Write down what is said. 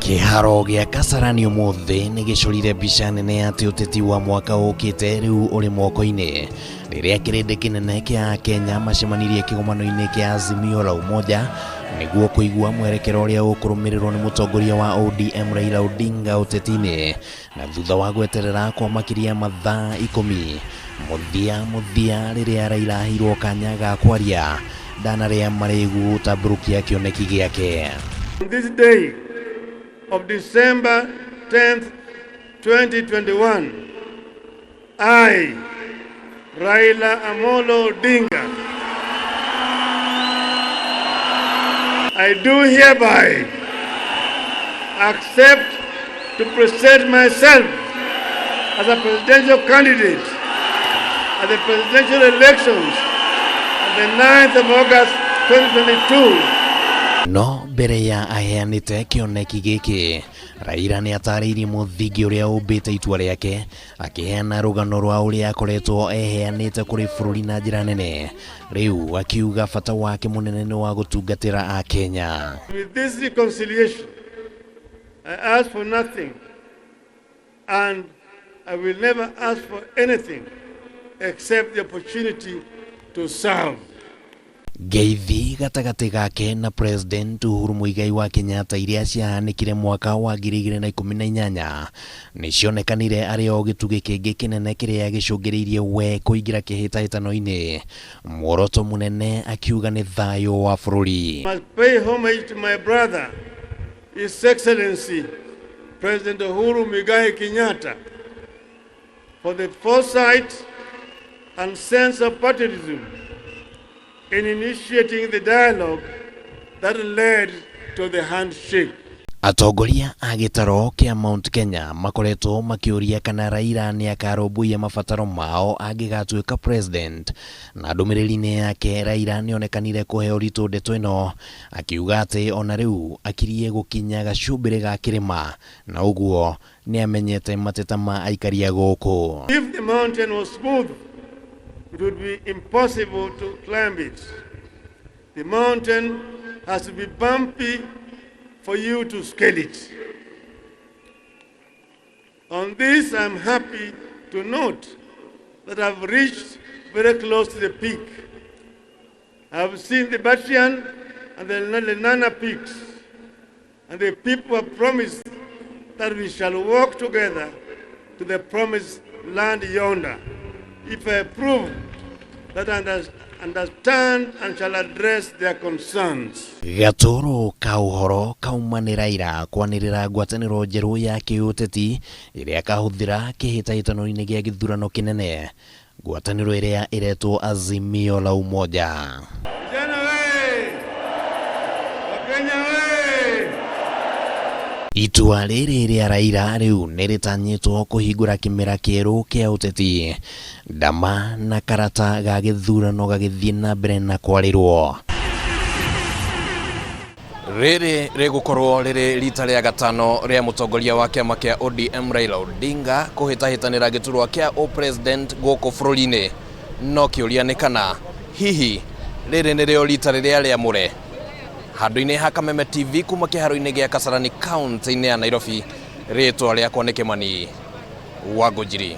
Kĩharo gĩa Kasarani ũmũthĩ nĩ gĩcorire mbica nene atĩ ũteti wa mwaka ũkĩte rĩu ũrĩ moko-inĩ rĩrĩa kĩrĩndĩ kĩnene kĩa Akenya macemanirie kĩgomano-inĩ kĩa Azimio la Umoja nĩguo kũigua mwerekero ũrĩa ũkũrũmĩrĩrwo nĩ mũtongoria wa ODM Raila Odinga ũteti-inĩ na thutha wa gweterera kwa makĩria mathaa 10 mũthia mũthia rĩrĩa Raila aheirwo kanya ga kwaria ndanarĩa marĩgu gũtambũrũkia kĩoneki gĩake. On this day of December 10th, 2021, I, Raila Amolo Odinga, I do hereby accept to present myself as a presidential candidate at the presidential elections on the 9th of August 2022. No mbere ya aheanĩte kĩoneki gĩkĩ, Raila nĩ atarĩirie mũthingi ũrĩa ũmbĩte itua rĩake, akĩheana rũgano rwa ũrĩa akoretwo eheanĩte kũrĩ bũrũri na njĩra nene. Rĩu akiuga bata wake mũnene nĩ wa gũtungatĩra Akenya. With this reconciliation, I ask for nothing and I will never ask for anything except the opportunity to serve. Ngeithi gatagatĩ gake na President Uhuru Muigai wa Kenyatta iria ciahanĩkire mwaka wa 2018 nĩ cionekanire arĩ o gĩtugĩ kĩngĩ kĩnene kĩrĩa gĩcũngĩrĩirie we kũingĩra kĩhĩtahĩtano-inĩ. Muoroto mũnene akiuga nĩ thayũ wa bũrũri. I must pay homage to my brother, His Excellency President Uhuru Muigai Kenyatta, for the foresight and sense of patriotism in initiating the dialogue that led to the handshake. Atongoria a gĩtaro kĩa Mount Kenya makoretwo makĩũria kana Raila nĩ akarũmbũiya mabataro mao angĩgatuĩka president. Na ndũmĩrĩri-inĩ yake Raila nĩonekanire kũhe ũritũ ndeto ĩno akiuga atĩ ona rĩu akirie gũkinya gacumbĩrĩ ga kĩrĩma na ũguo nĩamenyete mateta ma aikari a gũkũ. If the mountain was smooth, it would be impossible to climb it. The mountain has to be bumpy for you to scale it. On this, I'm happy to note that I've reached very close to the peak. I've seen the Batian and the Lenana peaks, and the people have promised that we shall walk together to the promised land yonder, if I prove that I understand and shall address their concerns. Gatũrũ ka ũhoro kauma nĩ Raila kwanĩrĩra ngwatanĩro njerũ ya kĩũteti ĩrĩa akahũthĩra kĩhĩtahĩtano-inĩ gĩa gĩthurano kĩnene, ngwatanĩro ĩrĩa ĩretwo Azimio la Umoja. Vijana we! Wakenya we! Itua rĩrĩ rĩa Raila rĩu nĩ rĩtanyĩtwo kũhingũra kĩmera kĩerũ kĩa ũteti, ndama na karata ga gĩthurano gagĩthiĩ na mbere na kwarĩrwo. Rĩrĩ rĩgũkorwo rĩrĩ rita rĩa gatano rĩa mũtongoria wa kĩama kĩa ODM Raila Odinga kũhĩtahĩtanĩra gĩturwa kĩa ũpresident gũkũ bũrũri-inĩ. No kĩũria nĩ kana hihi rĩrĩ nĩrĩo rita rĩrĩa rĩamũre. Handũ-inĩ ha Kameme TV kuma kĩharo-inĩ gĩa Kasarani kaunti-inĩ ya Nairobi, rĩtwa rĩakwa nĩ Kĩmani wa Ngũnjiri.